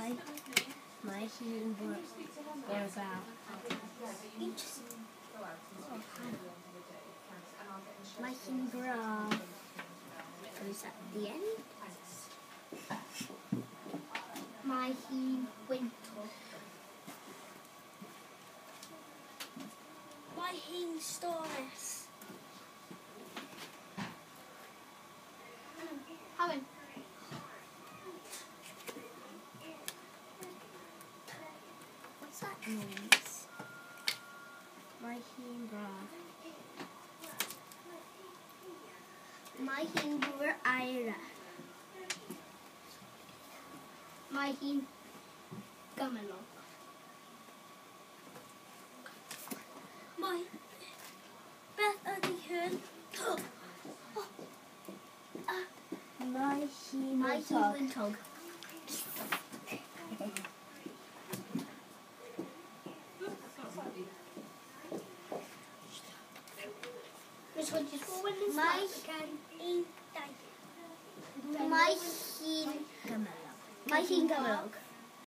Mae hi'n bore braf. Mae hi'n braf. Goes at the end. Mae hi'n wyntog. Mae hi'n stormus. Halen. What's that noise? Mae hi'n braf. Mae hi'n bwrw eira. Mae hi'n gymylog. Mae... Beth ydy hyn? Mae hi'n Mae hi'n wyntog. Mae hi'n... Mae hi'n gymylog. Mae hi'n gymylog.